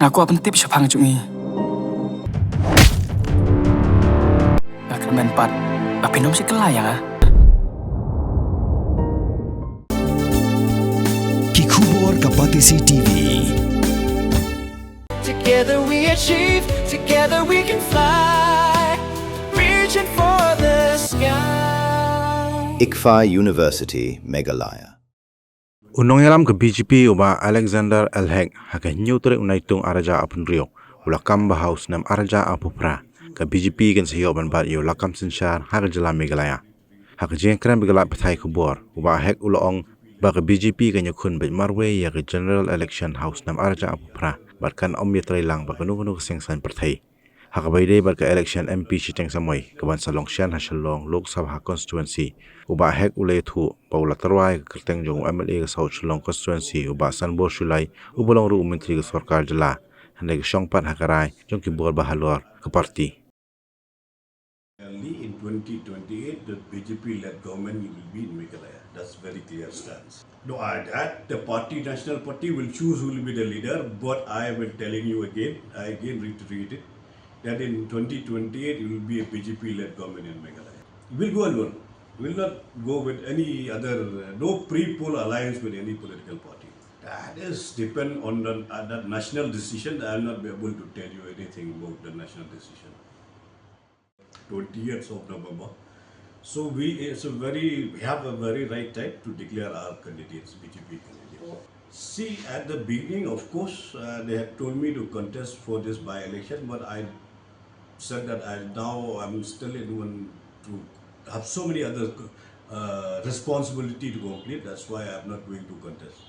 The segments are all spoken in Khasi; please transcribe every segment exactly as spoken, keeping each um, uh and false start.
Nga kwah pyntip shaphang jong i. Nga kyrmen pat ba phin ym shah kylla ïa nga. Ki khubor ka Batesi T V. Together we achieve, together we can fly. Reaching for the sky. ICFAI University, Meghalaya. U nongïalam ka B J P u Bah Alexander L Hek ha ka hynñiew tarik u Naitung arhajar arphew hynriew u la kam bha ha u snem arhajar arphew phra. Ka B J P kan sa ïoh ban bat ïa u lakam synshar ha ka jylla Meghalaya. Ha ka jingkren bad ki lad pathai khubor, u Bah Hek u la ong ba ka B J P kan ïakhun beit marwei ïa ka general election ha u snem arhajar arphew phra bad kan ym ïatrei lang bad kano kano ka seng saiñ pyrthei. Ha kaba ïadei bad ka election M P shiteng samoi kaban sa long shen ha Shillong Lok Sabha constituency, u Bah Hek u la ïathuh ba u la tyrwa ïa ka kyrteng jong u M L A ka South Shillong constituency, u Bah Sanbor Shullai, uba long ruh u myntri ka sorkar jylla, hynrei ka shong pat ha ka rai jong ki bor ba halor ka party. Only in twenty twenty-eight, the B J P-led government will be in Meghalaya. That's very clear stance. No, I, that the party, national party, will choose who will be the leader, but I will telling you again, I again reiterate it, that in twenty twenty-eight, it will be a B J P-led government in Meghalaya. We'll go alone. We'll not go with any other, uh, no pre-poll alliance with any political party. That is depend on the, uh, the national decision. I'll not be able to tell you anything about the national decision. Twentieth of November. So we, it's a very, we have a very right time to declare our candidates, B J P candidates. See, at the beginning, of course, uh, they had told me to contest for this by-election, but I said that I, now I'm still in one to have so many other, uh, responsibility to complete. That's why I'm not going to contest.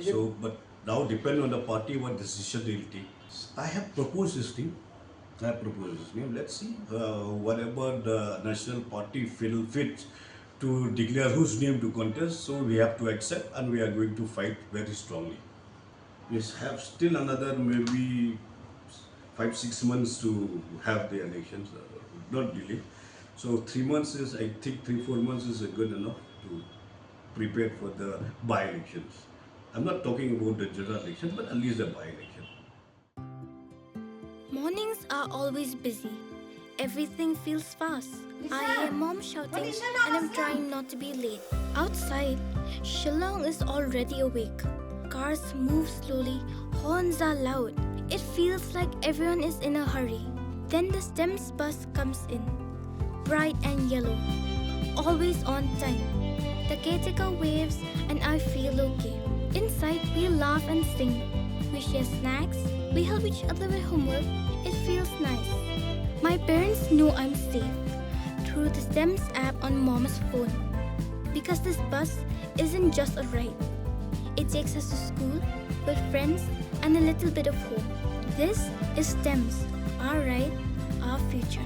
So, but now depend on the party what decision they'll take. I have proposed this thing. I have proposed this name. Let's see, uh, whatever the national party feel fit to declare whose name to contest. So we have to accept, and we are going to fight very strongly. We have still another maybe five, six months to have the elections, uh, not delay. So three months is, I think, three, four months is good enough to prepare for the by-elections. I'm not talking about the general election, but at least the by-election. Mornings are always busy. Everything feels fast. I hear mom shouting and I'm trying not to be late. Outside, Shillong is already awake. Cars move slowly, horns are loud. It feels like everyone is in a hurry. Then the STEMS bus comes in, bright and yellow, always on time. The caretaker waves and I feel okay. Inside, we laugh and sing. We share snacks, we help each other with homework. It feels nice. My parents know I'm safe through the STEMS app on mom's phone. Because this bus isn't just a ride. It takes us to school, with friends, and a little bit of home. This is STEMS, our ride, our future.